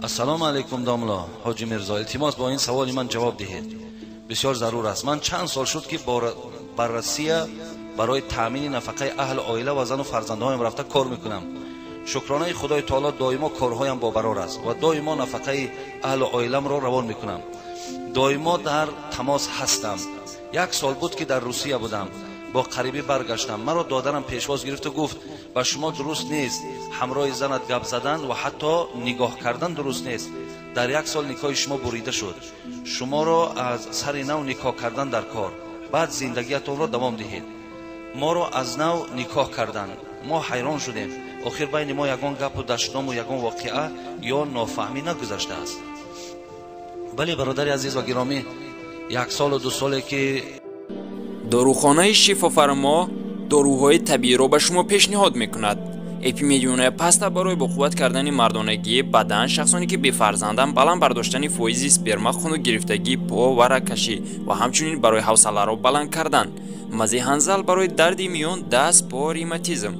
Ассалому алайкум домла Ҳоҷи Мирзо, илтимос бо ин саволи ман ҷавоб диҳед, бисёр зарур аст. Ман чанд сол шуд ки ба Россия барои таъмини нафақаи аҳли оила ва зану фарзандҳоям рафта кор мекунам. Шукронаи Худои Таоло доимо корҳоям бобарор аст ва доимо нафақаи аҳли оиламро равон мекунам. Доимо дар тамос ҳастам. Як сол буд ки дар Русия будам, бо қарибӣ баргаштам. Маро додарам пешвоз гирифту гуфт ба шумо дуруст нест ҳамроҳи занат гап задан ва ҳатто нигоҳ кардан дуруст нест. Дар як сол никоҳи шумо бурида шуд. Шуморо аз сари нав никоҳ кардан дар кор, баъд зиндагиятонро давом диҳед. Моро аз нав никоҳ кардан. Мо ҳайрон шудем. Охир байни мо ягон гапу дашному ягон воқеа ё нофаҳмӣ нагузаштааст. Бале бародари азиз ва гиромӣ, як солу ду соле ки дорухонаи Шифофармо доруҳои табииро ба шумо пешниҳод мекунад. Эпимедионая паста барои боқувват кардани мардонагии бадан, шахсоне ки бефарзанданд, баланд бардоштани фоизи сперма, хунукгирифтагии по ва рагкашӣ ва ҳамчунин барои ҳавсаларо баланд кардан. Мази ҳанзал барои дарди миён, даст, по, ревматизм.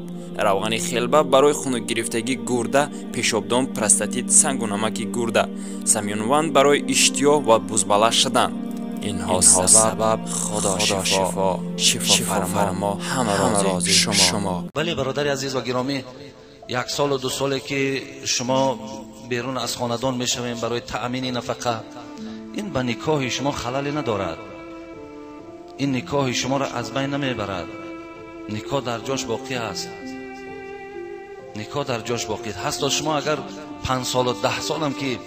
Равғани хелба барои хунукгирифтагии гурда, пешобдон, простатит, сангу намаки гурда. Самёнванд барои иштиёҳ ва бузбала шудан. Инҳо сабаб Худо шифо, шифофармо, ҳама рози шумо. Бале бародари азиз ва гиромӣ, як солу ду соле ки шумо берун аз хонадон мешавем барои таъмини нафақа, ин ба никоҳи шумо халале надорад. Ин никоҳи шуморо аз байн намебарад. Никоҳ дар ҷош боқӣ аст. Никоҳ дар ҷош боқӣ аст. Ҳатто шумо агар 5 солу 10 солам ки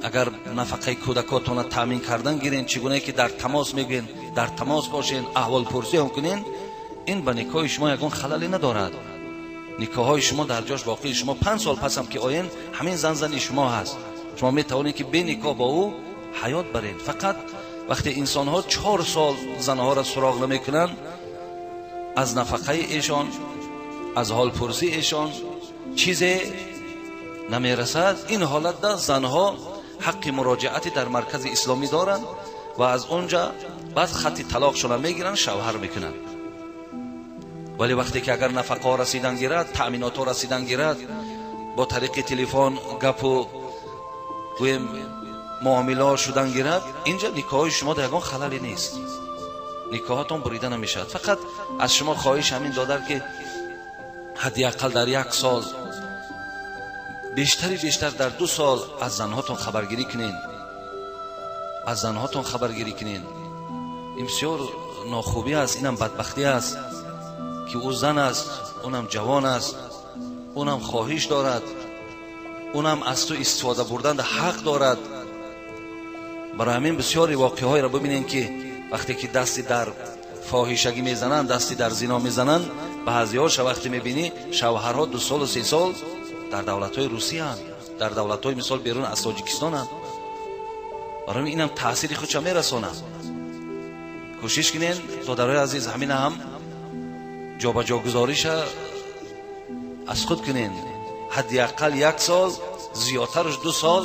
агар нафақаи кӯдакотонро таъмин кардан гирен, чӣ гунае ки дар тамос мегӯен, дар тамос бошен, аҳволпурсӣ ҳам кунен, ин ба никоҳи шумо ягон халале надорад. Никоҳҳои шумо дар ҷош боқӣ. Шумо 5 сол пасам ки оен, ҳамин зан зани шумо ҳаст. Шумо метавонед ки бе никоҳ бо ӯ ҳаёт баред. Фақат вақте инсонҳо 4 сол занҳоро суроғ намекунанд, аз нафақаи эшон, аз ҳолпурсии эшон чизе намерасад. Ин ҳолатда занҳо ҳаққи муроҷиати дар маркази исломӣ доранд ва аз онҷа баъд хати талоқшона мегиранд, шавҳар мекунанд. Вале вақте ки агар нафақаҳо расидан гирад, таъминотҳо расидан гирад, бо тариқи телефон гапу гӯем муомилаҳо шудан гирад, инҷа никоҳи шумо дар ягон халале нест. Никоҳатон бурида намешавад. Фақат аз шумо хоҳиш ҳамин додар ки ҳадди ақал дар як сол, бештари бештар дар 2 сол аз занҳотон хабаргирӣ кунен. Аз занҳотон хабаргирӣ кунен. Ин бисёр нохубӣ аст, инам бадбахтӣ аст ки ӯ зан аст, унам ҷавон аст, унам хоҳиш дорад, унам аз ту истифода бурдан ҳақ дорад. Барои ҳамин бисёри воқеаҳоеро бибинем ки вақте ки дасти дар фоҳишагӣ мезананд, дасти дар зино мезананд, баъзеҳоша вақте мебинӣ шавҳарҳо 2 солу 3 сол дар давлатҳои Русияанд, дар давлатҳои мисол берун аз Тоҷикистонанд. Барои инам таъсири худша мерасонад. Кӯшиш кунен додарои азиз, ҳамина ҳам ҷобаҷогузориша аз худ кунен. Ҳадди ақал 1 сол, зиёдтараш 2 сол.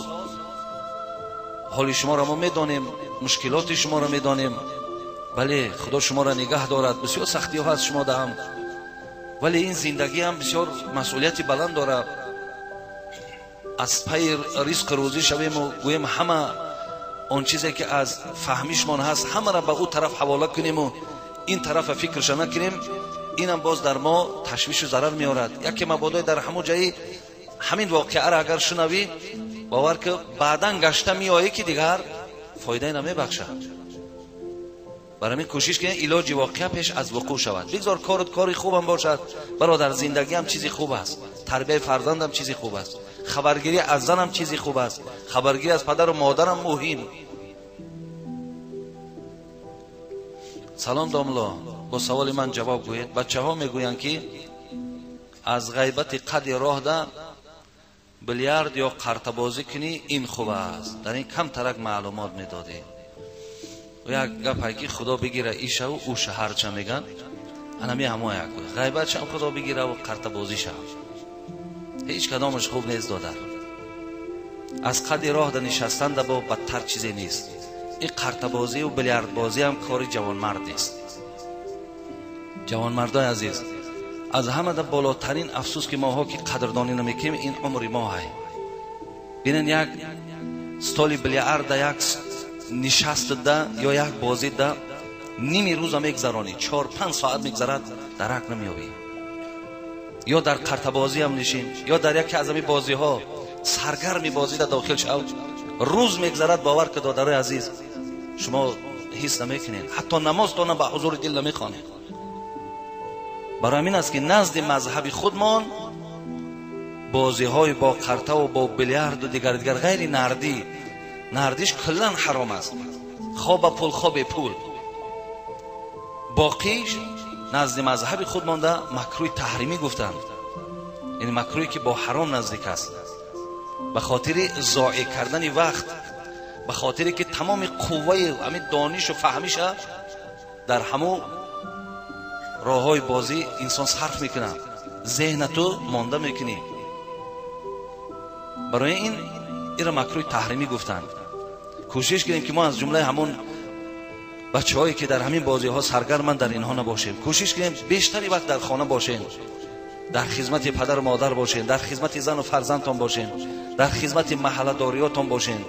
Ҳоли шуморо мо медонем, мушкилоти шуморо медонем. Бале, Худо шуморо нигаҳ дорад. Бисёр сахтиҳо ҳаст шумо даҳам, вале ин зиндагӣ ҳам бисёр масъулияти баланд дорад. Аз пайи ризқу рӯзӣ шавему гӯем ҳама он чизе ки аз фаҳмишмон ҳаст ҳамаро ба ӯ тараф ҳавола кунему ин тарафа фикрша накунем, инам боз дар мо ташвишу зарар меорад. Яке мабодои дар ҳамон ҷои ҳамин воқеаро агар шунавӣ, бовар ки баъдан гашта меоӣ ки дигар фоидае намебахшад. Барои ҳамин кӯшиш кунед илоҷи воқеа пеш аз вуқӯъ шавад. Бигзор корут кори хубам бошад, бародар, зиндагиам чизи хуб аст, тарбияи фарзандам чизи хуб аст, хабаргирӣ аз занам чизи хуб аст, хабаргирӣ аз падару модарам муҳим. Салом домло, бо саволи ман ҷавоб гӯед. Бачаҳо мегӯянд ки аз ғайбати қади роҳда билярд ё қартабозӣ кунӣ ин хуб аст. Дар ин камтарак маълумот медодем. Як гапе ки Худо бигира ишаву ӯ шаҳарча меган, анами ҳамо як ғайбатшам Худо бигираву қартабозиша. Ҳеҷ кадомаш хуб нест додар. Аз қади роҳда нишастанда бо бадтар чизе нест. Ин қартабозию билярдбозӣ ҳам кори ҷавонмард нест. Ҷавонмардои азиз, Аз ҳамада болотарин афсӯс ки моҳо ки қадрдонӣ намекунем, ин умри мо ҳай. Бинен, як столи билярда, як нишастда ё як бозида ними рӯза мегзаронӣ, 4-5 соат мегзарад, дарак намеёбӣ. Ё дар қартабозиам нишин, ё дар яке аз ҳамин бозиҳо саргарми бозида дохил шав, рӯз мегзарад. Бовар ки, додарои азиз, шумо ҳис намекунед, ҳатто намозтонам ба ҳузури дил намехонед. Барои ҳамин аст ки назди мазҳаби худмон бозиҳои бо қартаву бо билярду дигар дигар ғайри нардӣ, нардиш куллан ҳаром аст, хо ба пул, хо бепул. Боқиш назди мазҳаби худ монда макрӯҳи таҳримӣ гуфтанд, ин макрӯҳе ки бо ҳаром наздик аст, ба хотири зоеъ кардани вақт, ба хотире ки тамоми қувваи ҳамин донишу фаҳмиша дар ҳамун роҳҳои бозӣ инсон сарф мекунад, зеҳнату монда мекунӣ. Барои ин инро макрӯҳи таҳримӣ гуфтанд. Кӯшиш кунем ки мо аз ҷумлаи ҳамон бачаҳое ки дар ҳамин бозиҳо саргарманд дар инҳо набошем. Кӯшиш кунем бештари вақт дар хона бошем, дар хизмати падару модар бошем, дар хизмати зану фарзандтон бошем, дар хизмати маҳалладориётон бошем.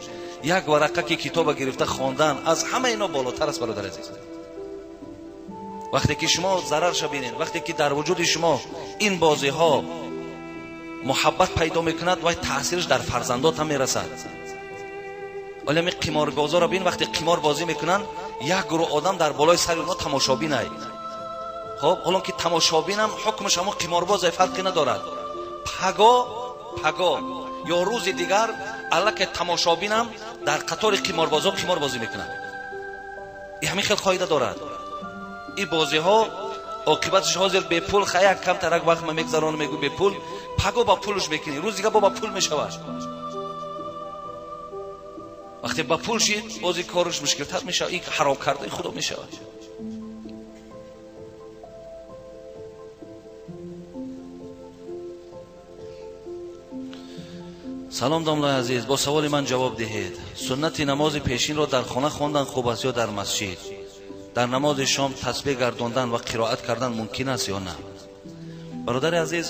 Як варақа ки китоба гирифта хондан аз ҳама ино болотар аст, бародари азиз. Вақте ки шумо зарарша бинед, вақте ки дар вуҷуди шумо ин бозиҳо муҳаббат пайдо мекунад, вай таъсираш дар фарзандот ҳам мерасад. Вале ҳамин қиморбозоро бин, вақте қимор бозӣ мекунанд, як гурӯҳ одам дар болои сари онҳо тамошобинай. Хоб, ҳолон ки тамошобинам ҳукмаш ҳамон қиморбозе, фарқе надорад. Паго ё рӯзи дигар аллакай тамошобинам дар қатори қиморбозо қимор бозӣ мекунад. И ҳамин хел қоида дорад. Ин бозиҳо оқибаташ ҳозир бепул, хая камтарак вақт ма мегзаронам, мегӯ бепул, паго ба пулш мекунӣ, рӯз дигар бо ба пул мешавад. Вақте ба пул шид, бози кораш мушкилтар мешавад, ин ҳаром кардаи худо мешавад. Салом домлаи азиз, бо саволи ман ҷавоб диҳед. Суннати намози пешинро дар хона хондан хуб аст ё дар масҷид? Дар намози шом тасбеҳ гардондан ва қироат кардан мумкин аст ё на? Бародари азиз,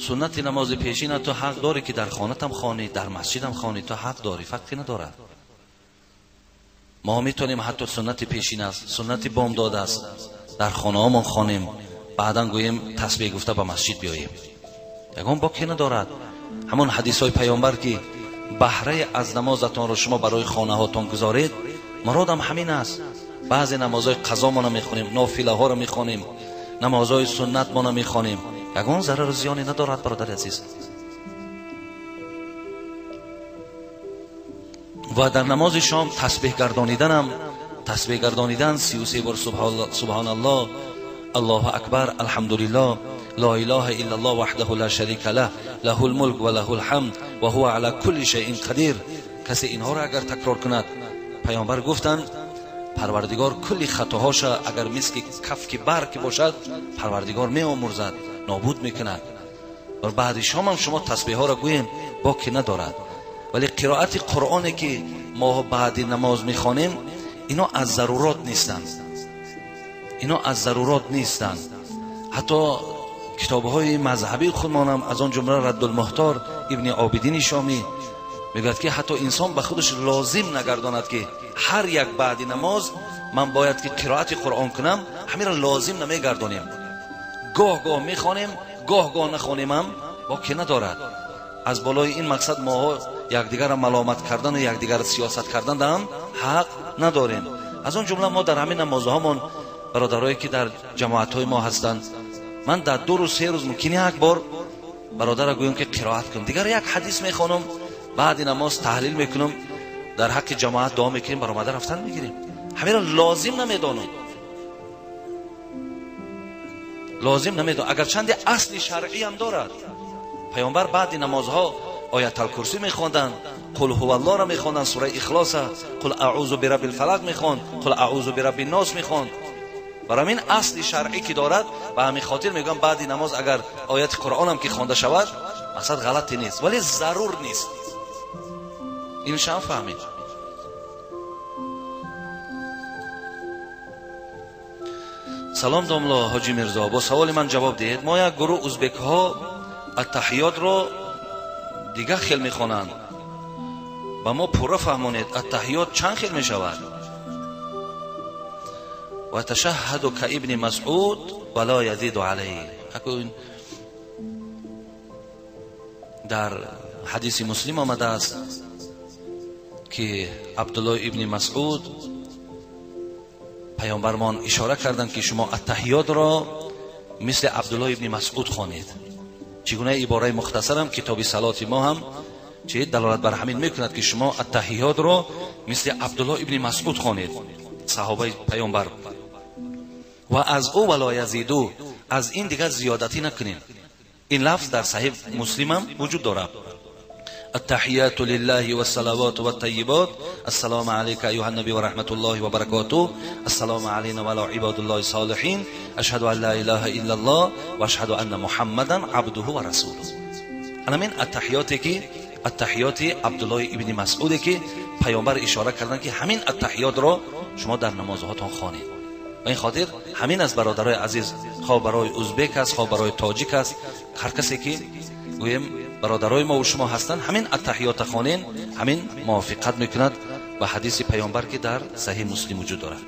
суннати намози пешина ту ҳақ дорӣ ки дар хонатам хонӣ, дар масҷидам хонӣ, ту ҳақ дорӣ, фарқе надорад. Мо метавонем ҳатто суннати пешин аст, суннати бомдод аст, дар хонаҳомон хонем, баъдан гӯем тасбеҳ гуфта ба масҷид биёем. Ягон боке надорад. Ҳамон ҳадисҳои паёмбар ки баҳраи аз намозатонро шумо барои хонаҳотон гузоред, муродам ҳамин аст. Баъзе намозҳои қазомона мехонем, нофилаҳоро мехонем, намозҳои суннатмона мехонем, ягон зарару зиёне надорад, бародари азиз. Ва дар намози шом тасбеҳ гардониданам, тасбеҳ гардонидан 33 бор субҳоналлоҳ, аллоҳу акбар, алҳамдулиллоҳ, ла илаҳа иллаллоҳ ваҳдаҳу ла шарика лаҳ, лаҳул мулк ва лаҳул ҳамд ва ҳува ала кулли шайъин қадир. Касе инҳоро агар такрор кунад, паёмбар гуфтанд, парвардигор кулли хатоҳоша агар мисли кафки барг бошад, парвардигор меомӯрзад, нобуд мекунад. Ва баъди шомам шумо тасбеҳҳоро гӯем, боке надорад. Вале қироати қуръоне ки мо баъди намоз мехонем, ино аз зарурот нестанд, ино аз зарурот нестанд. Ҳатто китобҳои мазҳабии худмонам, аз он ҷумла Раддулмуҳтор ибни Обидини Шомӣ мегӯяд ки ҳатто инсон ба худаш лозим нагардонад ки ҳар як баъди намоз ман бояд ки қироати қуръон кунам, ҳаминро лозим намегардонем. Гоҳ-гоҳ мехонем, гоҳ-гоҳ нахонемам, боке надорад. Аз болои ин мақсад моҳо якдигарро маломат кардан ва якдигарро сиёсат кардан ҳам ҳақ надорем. Аз он ҷумла мо дар ҳамин намозҳомон бародарое ки дар ҷамоатҳои мо ҳастанд, ман дар 2 рӯз 3 рӯз мумкин як бор бародарро гӯям ки қироат кун, дигар як ҳадис мехонам, баъди намоз таҳлил мекунам, дар ҳаққи ҷамоат дуо мекунем, баромада рафтан мегирем. Ҳаминро лозим намедонам, лозим намедонам, агарчанде асли шаръӣ ҳам дорад. Паёмбар баъди намозҳо ояталкурсӣ мехонданд, қул ҳуваллоҳро мехонданд, сураи ихлоса, қул аъузу бираббил фалақ мехонд, қул аъузу бираббин нос мехонд. Барои ҳамин асли шаръӣ ки дорад, ба ҳамин хотир мегӯям баъди намоз агар ояти қуръонам ки хонда шавад, мақсад ғалате нест, вале зарур нест. Инша ҳам фаҳмед. Салом домло Ҳоҷи Мирзо, бо саволи ман ҷавоб диҳед. Мо як гурӯҳ узбекҳо аттаҳиётро дигар хел мехонанд. Ба мо пурра фаҳмонед, аттаҳиёт чанд хел мешавад? Ва ташаҳҳаду ка ибни Масъуд ва ло язиду алайҳ. Дар ҳадиси Муслим омадааст ки Абдуллоҳ ибни Масъуд паёмбармон ишора карданд ки шумо аттаҳиётро мисли Абдуллоҳ ибни Масъуд хонед. Чӣ гуна ибораи мухтасарам китоби салоти мо ҳам чӣ далолат бар ҳамин мекунад ки шумо аттаҳиётро мисли Абдуллоҳ ибни Масъуд хонед, саҳобаи паёмбар. Ва аз ӯ вало язиду, аз ин дигар зиёдатӣ накунед. Ин лафз дар Саҳиҳ Муслим ҳам вуҷуд дорад. التحيات لله والصلوات والطيبات، السلام عليك أيها النبي ورحمة الله وبركاته، السلام علينا وعلى عباد الله الصالحين، أشهد أن لا إله إلا الله وأشهد أن محمدا عبده ورسوله. أنا من التحيات که التحیات عبدالله ابن مسعود که پیامبر اشاره کردن که همین التحیات را شما در نمازهاتان خوانید. و این خاطر همین از برادرای عزیز، خواه برای ازبک است، خواه برای تاجیک است، هر کسی که گویم برادرای ما و شما هستند، همین التحیات خوانین، همین موافقت میکند با حدیث پیامبر که در صحیح مسلم وجود دارد.